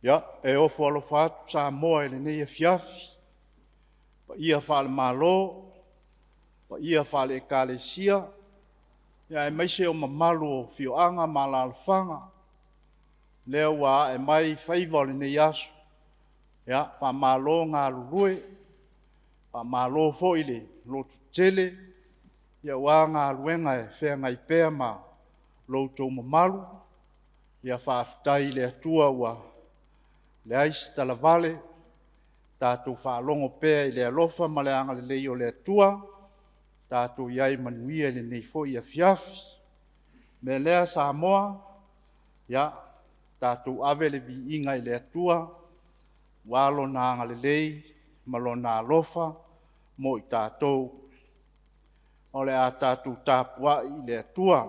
Ia, e ofo alofa atu Samoa i lenei afiafi, paia faale-Malo, paia faale-Ekalesia, aemaise o mamalu o afioaga ma alaalafaga, lea ua ae mai faiva o lenei aso. Ia, faamalo galulue, faamalo foi le lototetele aua galuega e feagai pea ma lo outou mamalu. Ia faafetai i le Atua ua leai se talavale, tatou faalogo pea i le alofa ma le agalelei o le Atua, tatou i ai manuia i lenei foi afiafi. O le mea lea Samoa, ia tatou ave le viiga i le Atua aua Lona agalelei ma Lona alofa mo i tatou. O le a tatou tapuai i le Atua.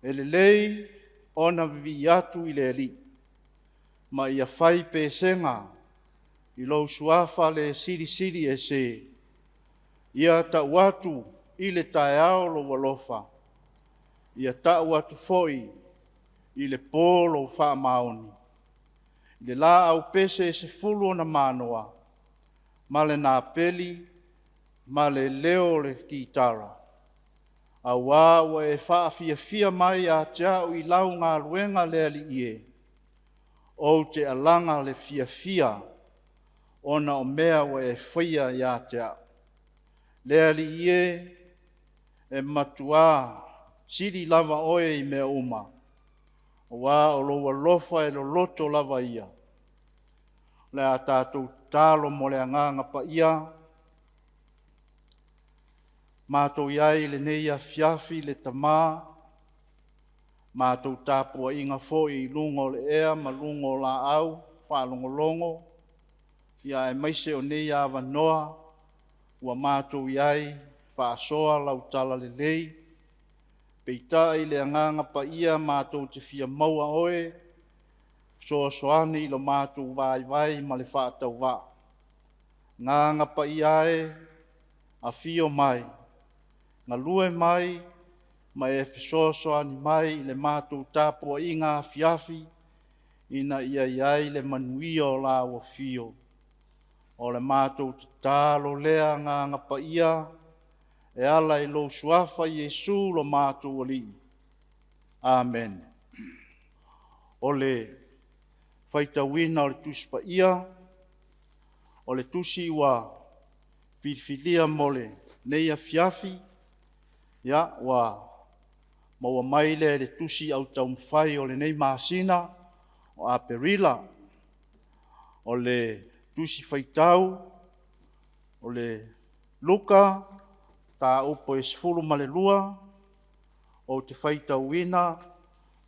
E lelei ona vivii atu i le Alii ma ia fai pesega i lou suafa le Silisili Ese. Ia tau atu i le taeao lou alofa, ia tau atu foi i le po lou faamaoni, i le laau pese e 10 ona manoa, ma le napeli ma le leo o le kitara, auā ua e faafiafia mai ia te au i lau galuega le Alii e, ou te alaga le fiafia ona o mea ua e faia ia te au. Le Alii e, e matua sili lava oe i mea uma, aua o lou alofa e loloto lava ia. O le a tatou tatalo mo le Agaga Paia. Matou i ai i lenei afiafi le Tama, matou tapuaiga foi i luga o le ea ma luga o laau faalogologo, ia aemaise o nei avanoa ua matou i ai, faasoa lau talalelei. Peitai le Agaga Paia matou te fia maua oe, fesoasoani i lo matou vaivai ma le faatauvaa. Agaga Paia e, afio mai, galue mai ma e fesoasoani mai i le matou tapuaiga afiafi ina ia i ai le manuia o lau afio. O le matou tatalo lea Agaga Paia, e ala i lou Suafa Iesu lo matou Alii. Amene. O le faitauina o le Tusi Paia, o le tusi ua filifilia mo lenei afiafi, ia, ua maua mai lea i le tusi au taumafai o lenei masina o Aperila. O le tusi faitau o le Luka, mataupu e 12, ou te faitauina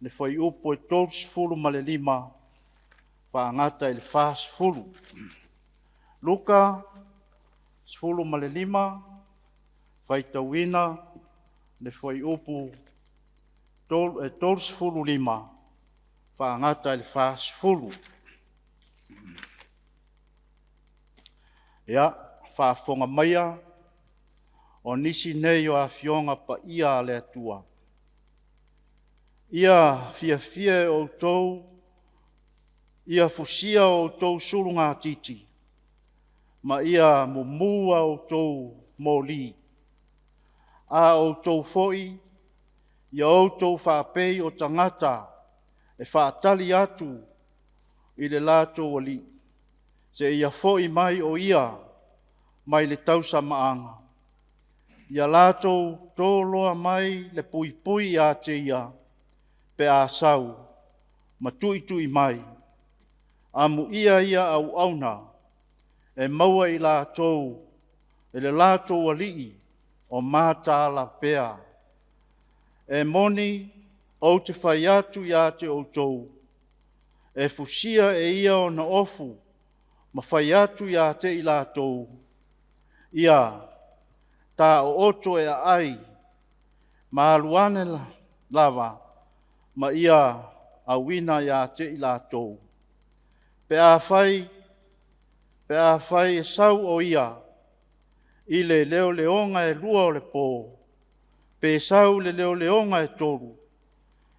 le fuaiupu e 35 faagata i le 40. Luka 15, faitauina le fuaiupu e 35 faagata i le 40. Ia, faafofoga maia, o nisi nei o Afioga Paia a le Atua. Ia fiafia e outou, ia fusia outou sulugatiti, ma ia mumu a outou moli. A outou foi, ia outou faapei o tagata e faatali atu i le latou alii, seia foi mai o ia mai le tausamaaga. Ia latou toloa mai le puipui ia te ia pe a sau, ma tuitui mai. Amuia ia auauna e maua e i latou e le latou alii o mataala pea. E moni ou te fai atu ia te outou, e fusia e ia ona ofu ma fai atu ia te i latou, ia taooto e aai, ma alu ane lava ma ia auina ia te i latou. Pe afai e sau o ia i le leoleoga e 2 o le po, pe sau i le leoleoga e 3,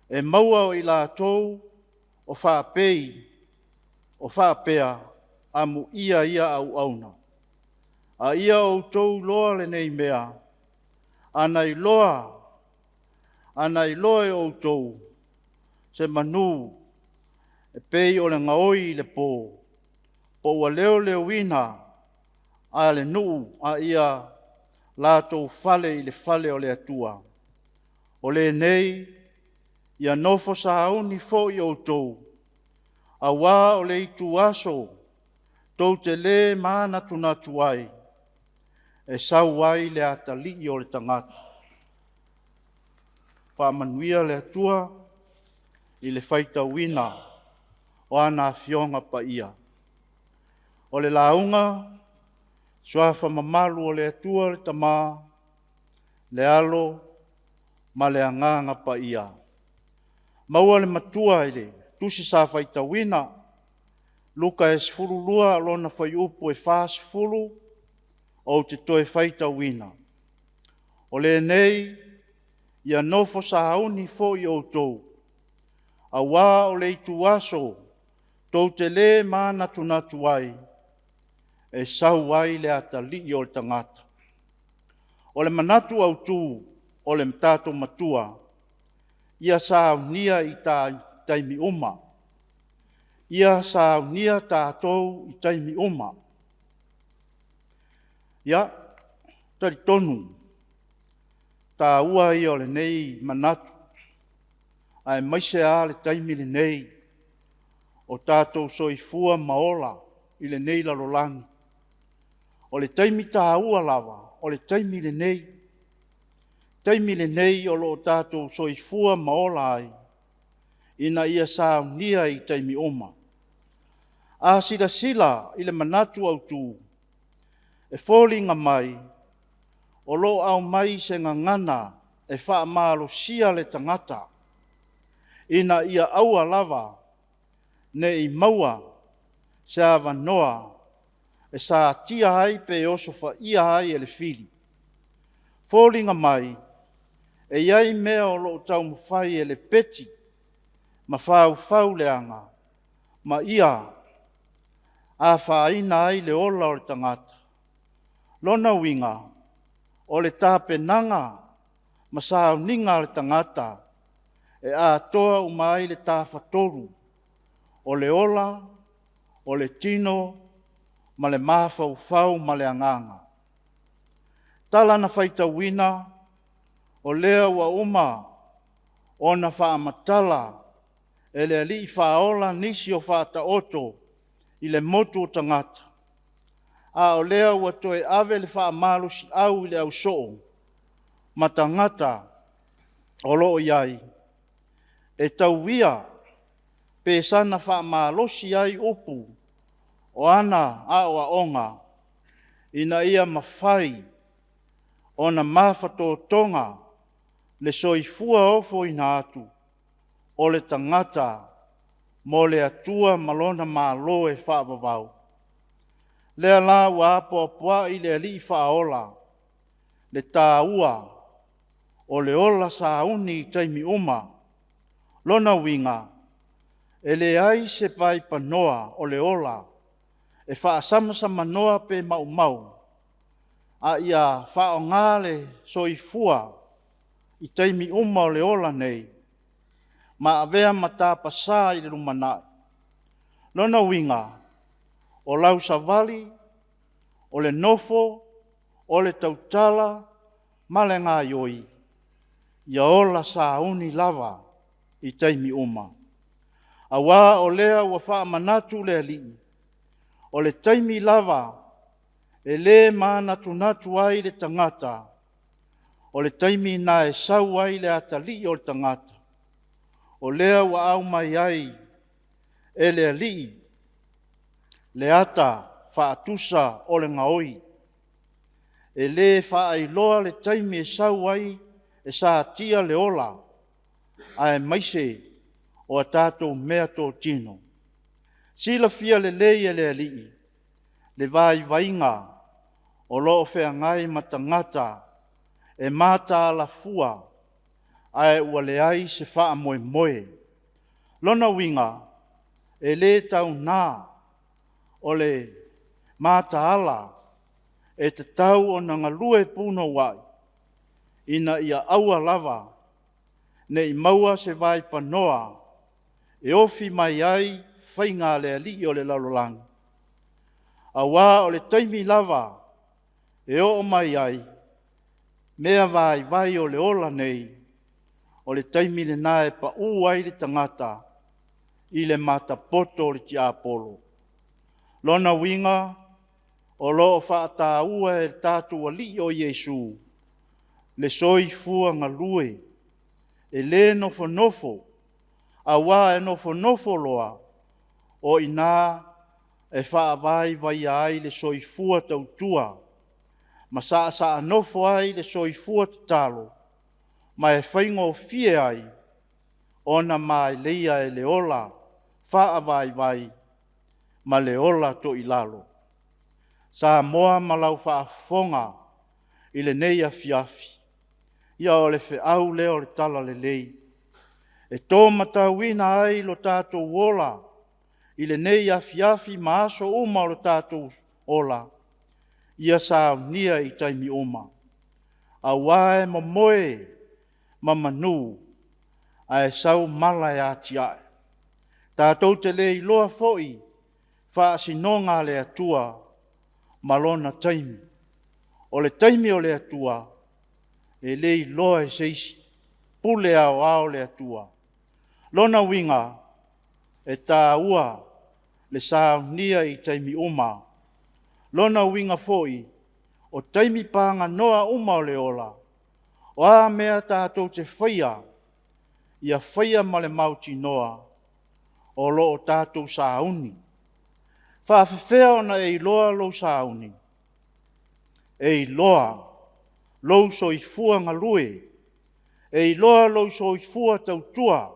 e maua o i latou o faapei. o faapea, Amuia ia auauna. A ia outou iloa lenei mea, ana iloa e outou se manu e pei o le gaoi i le po, po ua leoleoina a le nuu a ia latou fale i le fale o le Atua. O lenei, ia nofo sauni foi outou, aua o le ituaso tou te le manatunatu ai, e sau ai le Atalii o le tagata. Faamanuia le Atua i le faitauina o ana Afioga Paia. O le lauga, Suafa mamalu o le Atua le Tama, le Alo ma le Agaga Paia. Maua le Matua i le Tusi sa faitauina, Luka e 12 lona fuaiupu e 40, ou te toe faitauina. O lenei, ia nofo sauni foi outou, aua o le ituaso tou te le manatunatu ai, e sau ai le Atalii o le tagata. O le manatu autu o le tatou Matua, ia saunia i taimi uma. Ia saunia tatou i taimi uma. Ia, talitonu, taua ia o lenei manatu, aemaise lava le taimi lenei o tatou soifua ma ola i lenei lalolagi. O le taimi taua lava, o le taimi lenei. O le taimi lenei o lo o tatou soifua ma ola ai, ina ia saunia i taimi uma. A silasila i le manatu autu, e foliga mai o lo o aumai se gagana e faamalosia le tagata, ina ia aua lava ne i maua se avanoa e satia ai pe osofaia ai e le fili. E foliga mai e i ai mea o lo o taumafai e lepeti ma faufau leaga, ma ia afaina ai le ola o le tagata. O lona uiga, o le tapenaga ma sauniga a le tagata, e atoa uma ai le Tafatolu, o le ola, o le tino, ma le mafaufau ma le agaga. Tala na faitauina, o lea ua uma ona faamatala e le Alii Faaola nisi o Faataoto i le motu o tagata, a o lea ua toe ave le faamalosiau i le ausoo ma tagata o lo o i ai, e tau ia pe saga faamalosi ai upu o ana aoaoga, ina ia mafai ona mafatotoga le soifua ofoina atu o le tagata mo le Atua ma lona Malo e faavavau. Lea la ua apoapoai le Alii Faaola le taua o le ola sauni i taimi uma. Lona uiga, e leai se vaipanoa o le ola e faasamasamanoa pe maumau, a ia faaaoga le soifua i taimi uma o le ola nei, ma avea ma tapasa i le lumanai. Lona uiga, o lau savali, o le nofo, o le tautala ma le gaoioi, ia ola sauni lava i taimi uma. Aua o lea ua faamanatu le Alii, o le taimi lava e le manatunatu ai le tagata, o le taimi lena e sau ai le atalii o le tagata. O lea ua aumai ai e le Alii le ata faatusa o le gaoi. E le faailoa le taimi e sau ai e satia le ola, aemaise o a tatou meatotino. Silafia lelei e le Alii le vaivaiga o lo o feagai ma tagata e mataala fua ae ua leai se faamoemoe. Lona uiga, E lē taugā o le mataala e tatau ona galue punouai ina ia aua lava ne i maua se vaipanoa e ofi mai ai faiga a le alii o le lalolagi, aua o le taimi lava e oo mai ai mea vaivai o le ola nei, o le taimi lena e pau ai le tagata i le matapoto o le tiapolo. Lona uiga, o lo o faataua e le tatou Alii o Iesu le soifua galue, e le nofonofo, aua e nofonofo loa, o i ina e faavaivaia ai le soifua tautua ma saasaa nofo ai le soifua tatalo, ma e faigofie ai ona maeleia e le ola faavaivai ma le ola toilalo. Samoa ma lau faafofoga i lenei afiafi, ia o le feau lea o le Talalelei, e to matauina ai lo tatou ola i lenei afiafi ma aso uma o lo tatou ola, ia saunia i taimi uma, aua e momoe ma manu, ae sau mala e atiae. Tatou te le iloa foi faasinoga a le Atua ma lona taimi. O le taimi o le Atua, e le iloa e se isi, pule aoao le Atua. O lona uiga, e taua le saunia i taimi uma. O lona uiga foi, o taimi paganoa uma o le ola, o a mea tatou te faia, ia faia ma le mautinoa o lo o tatou sauni. E faapefea ona e iloa lou sauni? E iloa lou soifua galue, e iloa lou soifua tautua,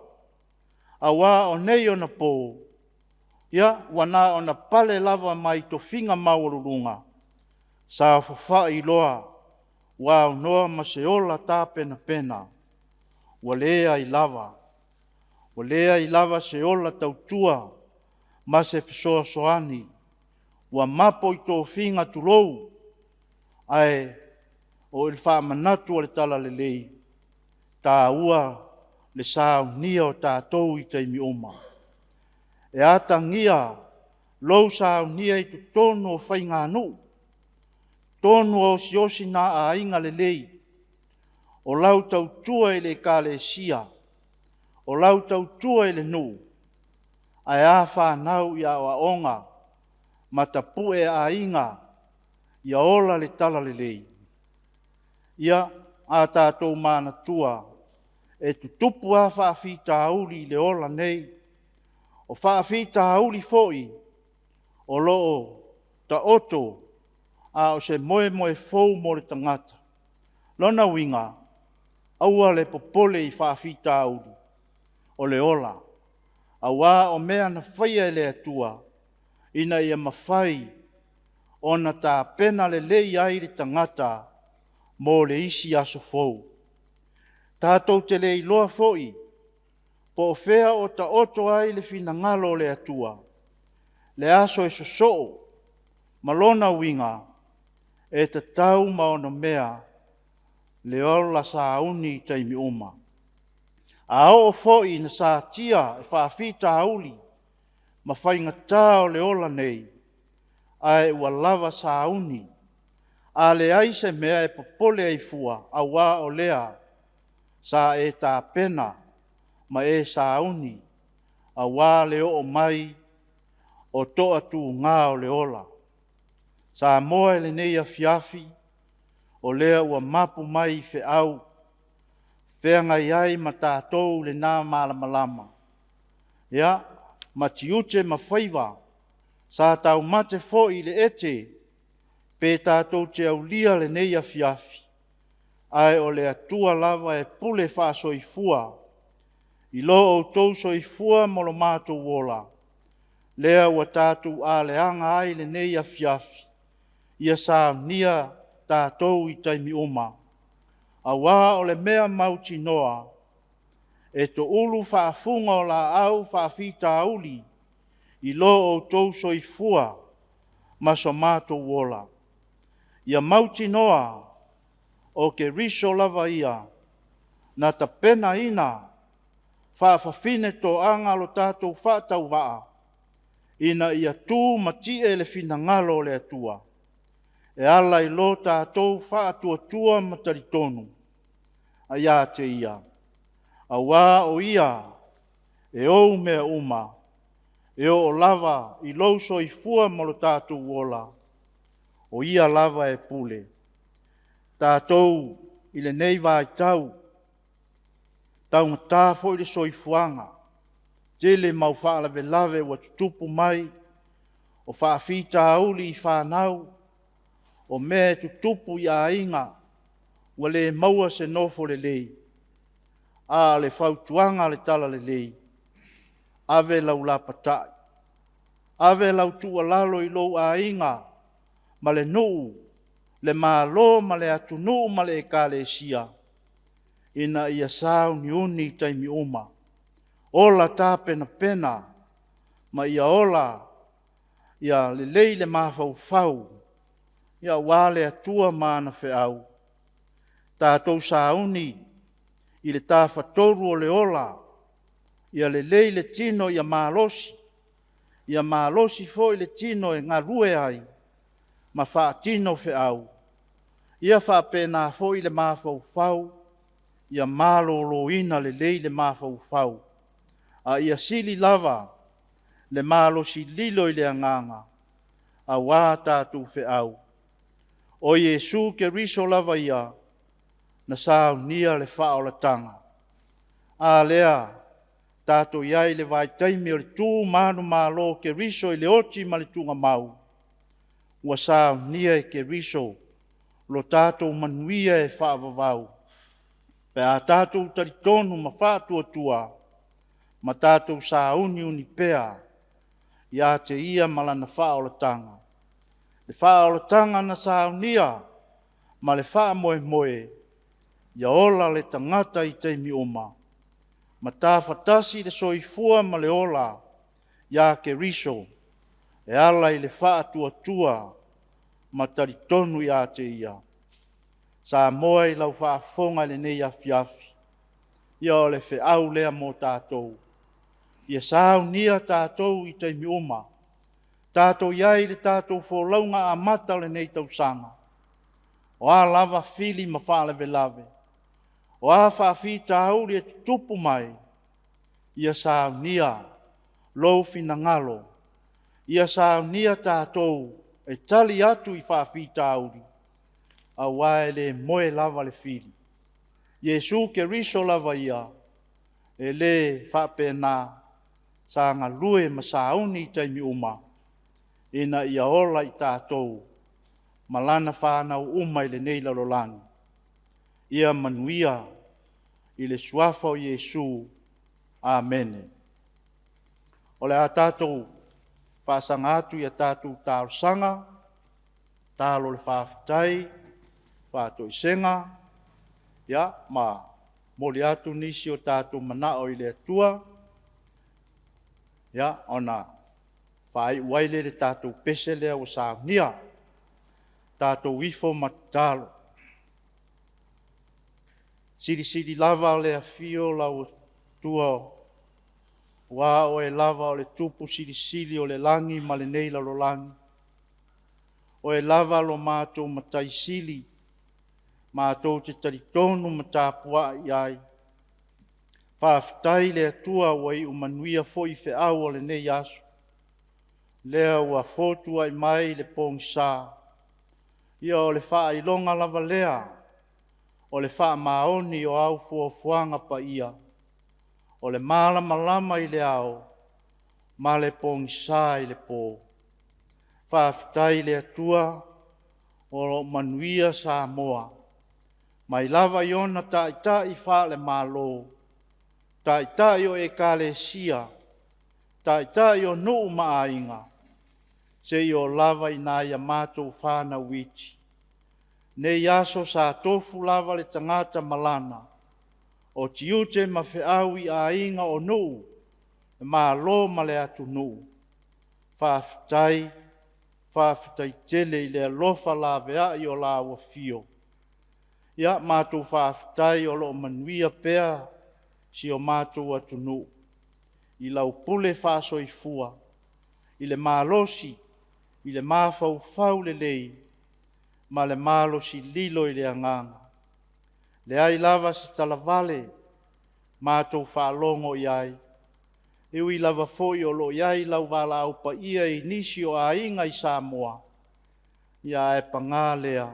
aua o nei ona po, ia ua na ona pale lava mai tofiga maualuluga, saofafai loa ua aunoa ma se ola tapenapena ua leai lava, ua leai lava se ola tautua ma se fesoasoani, ua mapo i tofiga tulou, ae o le faamanatu o le Talalelei, e taua le saunia o tatou i taimi uma. E atagia lou saunia i totonu o faiganuu, totonu o osiosiga aiga lelei, o lau tautua i le ekalesia, o lau tautua i le nuu, ae a fanau i aoaoga ma tapue aiga ia ola le talalelei. Ia, a tatou manatua, e tutupu lava faafitauli i le ola nei. O faafitauli foi o lo o taoto a o se moemoe fou mo le tagata. O lona uiga, aua le popole i faafitauli o le ola, aua o mea na faia e le Atua, ina ia mafai ona tapena lelei ai le tagata mo le isi aso fou. Tatou te le iloa foi po o fea o taoto ai le finagalo o le Atua, le aso e sosoo ma lona uiga, e tatau ma onomea le ola sauni i taimi uma. A oo foi ina satia e faafitauli ma faigata o le ola nei, ae ua lava sauni, a leai se mea e popole ai fua, aua o lea sa e tapena ma e sauni aua le oo mai o toatuga o le ola. Samoa i lenei afiafi, o lea ua mapu mai i feau, feagai ai ma tatou i lena malamalama, ia, ma tiute ma faiva sa taumate foi i le ete, pe tatou te aulia lenei afiafi, ae o le Atua lava e pule faasoifua i lo outou soifua ma lo matou ola, lea ua tatou aleaga ai i lenei afiafi, ia saunia tatou i taimi uma, aua o le mea mautinoa, e toulu faafuga o laau faafitauli. i lo outou soifua ma so matou ola. Ia mautinoa o Keriso lava ia na tapenaina faafafine toaga lo tatou faatauvaa, ina ia tu ma tie le finagalo o le Atua, e ala i lo tatou faatuatua ma talitonu ia te Ia. Auā o Ia e ou mea uma, e oo lava i lou soifua ma lo tatou ola, o Ia lava e pule. Tatou i lenei vaitau, taugata foi le soifuaga, tele mau faalavelave ua tutupu mai, o faafitauli i fanau, o mea e tutupu i aiga, ua le maua se nofo lelei. A o le fautuaga a le Talalelei, ave lau lapatai, ave lau tuualalo i lou aiga ma le nuu, le Malo ma le atunuu ma le ekalesia, ina ia sauniuni i taimi uma, ola tapenapena ma ia ola ia lelei le mafaufau aua le Atua ma ana feau. Tatou sauni i le tafatolu o le ola, ia lelei le tino ia malosi, ia malosi foi le tino e galue ai ma faatino feau, ia faapena foi le mafaufau, ia maloloina lelei le mafaufau, a ia sili lava le malosi lilo i le agaga, aua tatou feau. O Iesu Keriso lava ia, na saunia le faaolataga. A lea tatou te i ai i le vaitaimi o le tu manumalo o Keriso i le oti ma le tuugamau, ua saunia e Keriso lo tatou manuia e faavavau, pe a tatou talitonu ma faatuatua ma tatou sauniuni pea ia te Ia ma Lana faaolataga. Le faaolataga na saunia ma le faamoemoe, ia ola le tagata i taimi uma, ma tafatasi le soifua ma le ola ia Keriso e ala i le faatuatua ma talitonu ia te Ia. Samoa i lau faafofoga i lenei afiafi, ia o le feau lea mo tatou, ia saunia tatou i taimi uma, tatou i ai i le tatou folauga amata o lenei tausaga, o a lava fili ma faalavelave, o a faafitauli e tutupu mai, ia saunia lou finagalo, ia saunia tatou e tali atu i faafitauli, aua e le moe lava le fili. Iesu Keriso lava ia, e le faapena, sa galue ma sauni i taimi uma, ina ia ola i tatou ma lana fanau uma i lenei lalolagi. Ia manuia i le suafa o Iesu. Amene. O le a tatou faasaga atu i a tatou talosaga, tatalo o le faafetai, faatoesega, ia, ma momoli atu nisi o tatou manao i le Atua, ia, ona faaiu ai lea i le tatou pese lea ua saunia. Tatou ifo ma tatalo. Silisili lava le afio o lau Atua, aua o Oe lava o le Tupu Silisili o le lagi ma lenei lalolagi. O Oe lava lo matou Matai Sili, matou te talitonu ma tapuai i ai. Faafetai i le Atua ua iu manuia foi feau o lenei aso, lea ua fotuai mai le pogisa. Ia o le faailoga lava lea o le faamaoni o au fuafuaga paia, o le malamalama i le ao ma le pogisa i le po. Faafetai i le Atua o lo o manuia Samoa, mai lava i ona taitai faale-Malo, taitai o Ekalesia, taitai o nuu ma aiga, seia oo lava i nai a matou fanau iti. Nei aso sa tofu lava le tagata ma lana, o tiute ma feau i aiga o nuu, le Malo ma le atunuu. Faafetai, faafetai tele i le alofa laveai o lau afio. Ia, matou faafetai o lo o manuia pea si o matou atunuu i lau pule faasoifua, i le malosi, i le mafaufau lelei ma le malosi lilo i le agaga. Leai lava se talavale matou faalogo i ai, e ui lava foi o lo o i ai lau valaau paia i nisi o aiga i Samoa, ia ae paga lea,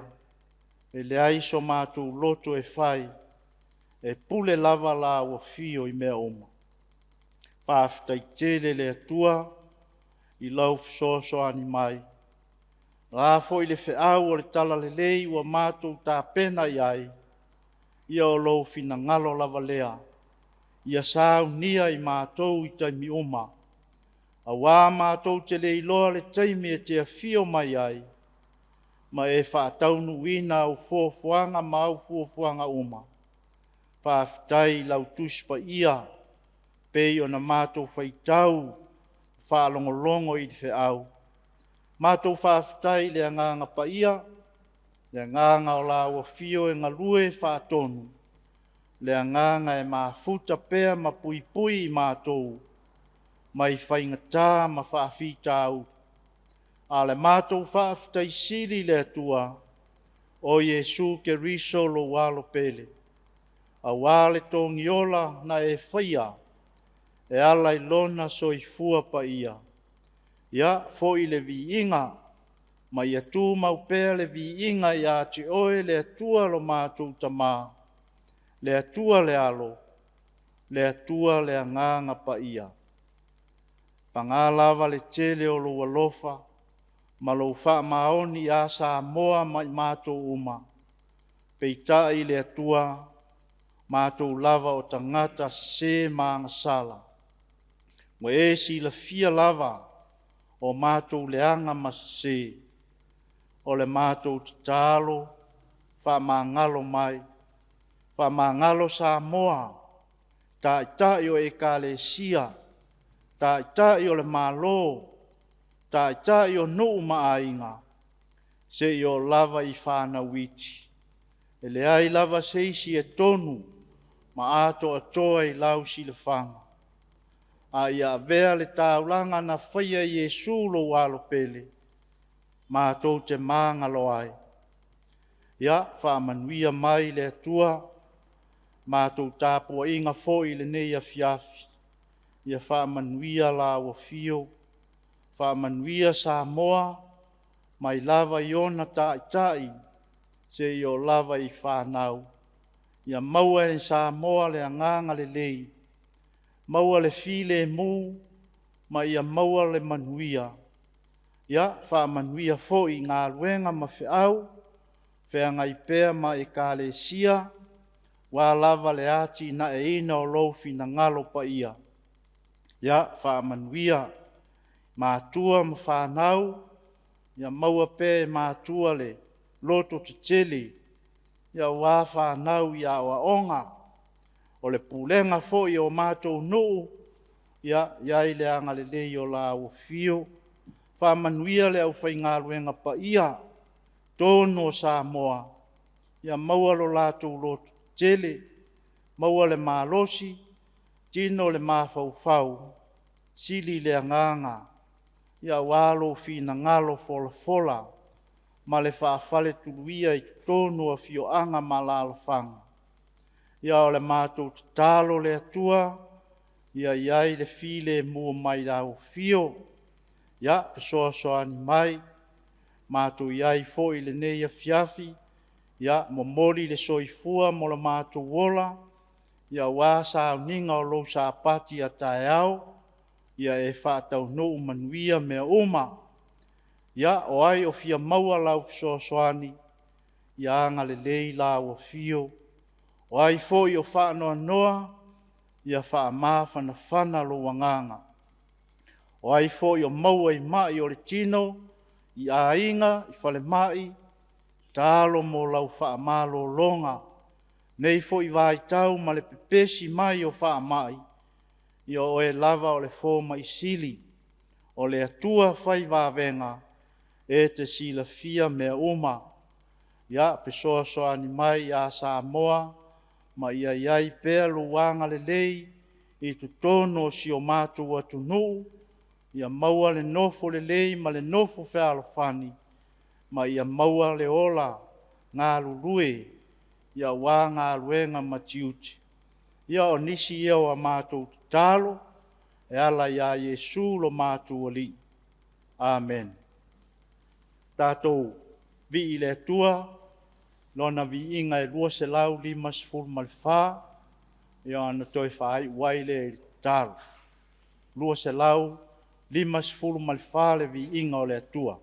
e leai so matou loto e fai, e pule lava lau afio i mea uma. Faafetai tele le Atua i lau fesoasoani mai. O le a foi le feau o le talalelei ua matou tapena i ai, ia o lou finagalo lava lea, ia saunia i matou i taimi uma, aua matou te le iloa le taimi e te afio mai ai, ma e faataunuuina au fuafuaga ma au fuafuaga uma. Faafetai i lau Tusi Paia pei ona matou faitau faalogologo i le feau. Matou faafetai i le Agaga Paia, le Agaga o lau afio e galue faatonu, le Agaga e mafuta pea ma puipui i matou mai faigata ma faafitauli. A o le matou faafetai sili i le Atua, o Iesu Keriso lou Alo pele, aua le togiola na e faia e ala i lona soifua paia. Ia foi le viiga ma ia tumau pea le viiga ia te oe le Atua lo matou Tama, le Atua le Alo, le Atua le Agaga Paia. Paga lava le tele o lou alofa ma lou faamaoni ia Samoa ma i matou uma, peitai le Atua, matou lava o tagata sese ma agasala. Ua e silafia lava o matou leaga ma sese. O le matou tatalo, faamagalo mai, faamagalo Samoa, Taitai o Ekalesia, Taitai o le Malo, Taitai o nuu ma aiga, seia oo lava i fanau iti. E leai lava se isi e tonu ma atoatoa i lau silafaga, a ia avea le taulaga na faia e Iesu lou Alo pele, matou te magalo ai. Ia faamanuia mai le Atua, matou tapuaiga foi i lenei afiafi, ia faamanuia lau afio, faamanuia Samoa, mai lava i ona taitai seia oo lava i fanau. Ia maua e Samoa le agaga lelei, maua le filemu, ma ia maua le manuia. Ia faamanuia foi i galuega ma feau, feagai pea ma Ekalesia, aua lava le atinaeina o lou finagalo paia. Ia faamanuia matua ma fanau, ia maua pea e matua le loto tetele aua fanau i aoaoga. O le pulega foi o matou nuu, ia i ai le agalelei o lau afio. Faamanuia le aufaigaluega paia i totonu o Samoa, ia maua lo latou lototetele, maua le malosi, tino le mafaufau, sili le agaga aua lou finagalo folafola ma le faafaletuluia i totonu o afioaga ma alaalafaga. Ia, o le matou tatalo le Atua, ia i ai le filemu mai lau afio. Ia fesoasoani mai, matou i ai foi i lenei afiafi, ia momoli le soifua ma lo matou ola, aua sauniga o lou Sapati a taeao, ia e faataunuu manuia mea uma. Ia, o ai o fia maua lau fesoasoani, ia agalelei lau afio. O ai foi o faanoanoa, ia faamafanafana lou agaga. O ai foi o maua i mai o le tino, i aiga, i falemai, tatalo mo lau faamalologa. I lenei foi vaitau ma le pepesi mai o faamai, ia o oe lava o le fomai sili. O le Atua fai vavega, e te silafia mea uma. Ia fesoasoani mai ia Samoa, ma ia i ai pea lou agalelei i totonu o si o matou atunuu, ia maua le nofo lelei ma le nofo fealofani, ma ia maua le ola galulue aua galuega ma tiute. Ia o nisi ia o a matou tatalo e ala ia Iesu lo matou Alii. Amene. Tatou vii i le Atua, Lona viiga e 254, ia ona toe faaiu ai lea i le tatalo. 254 le viiga o le Atua.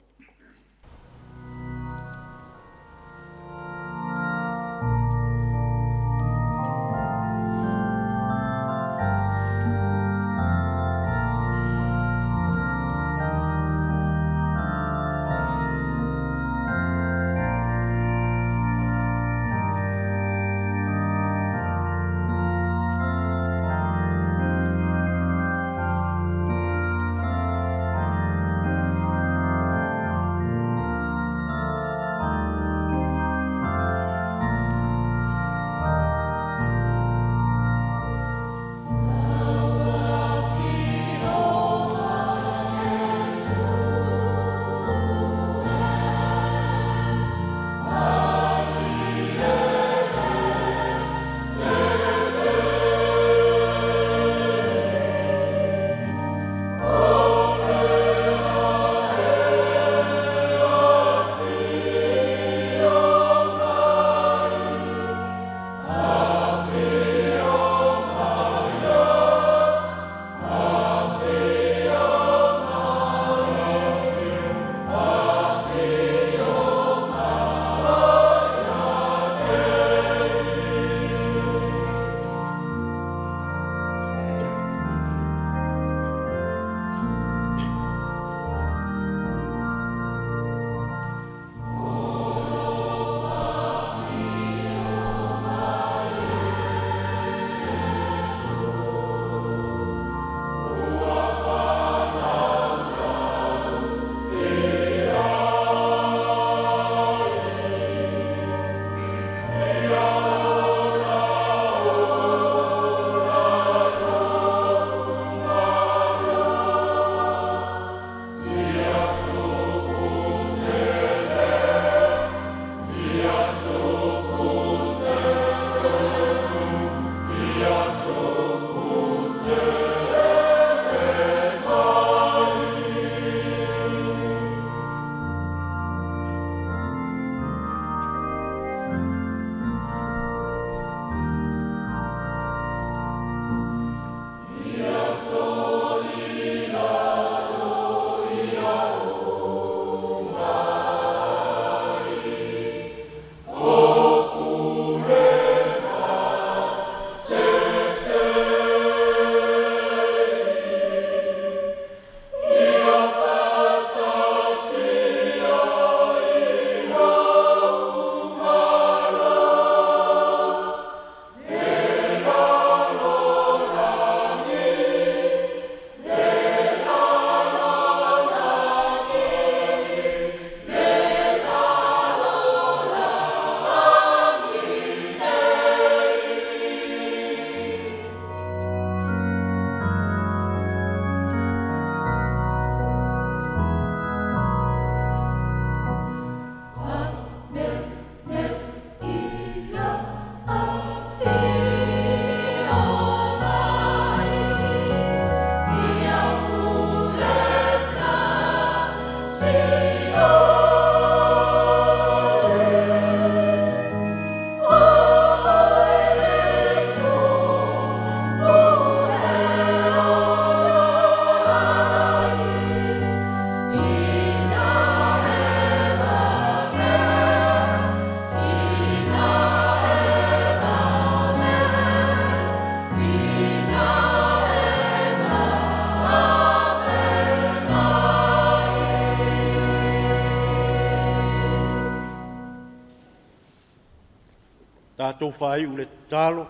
Tatou faaiu i le tatalo.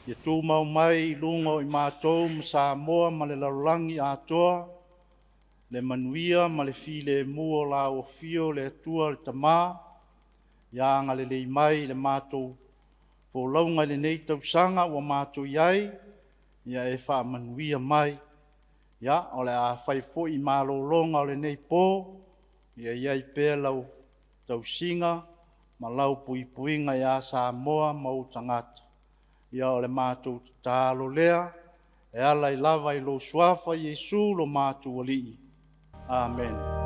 Ia tumau mai i luga o i matou ma Samoa ma le lalolagi atoa, le manuia ma le filemu o lau afio le Atua le Tama, ia agalelei mai i le matou folauga i lenei tausaga ua matou i ai, ia e faamanuia mai. Ia, o le a fai foi malologa o lenei po, ia i ai pea lau tausiga ma lau puipuiga ia Samoa ma ou tagata. Ia o le matou tatalo lea, e ala i lava i lou Suafa Iesu lo matou Alii. Amene.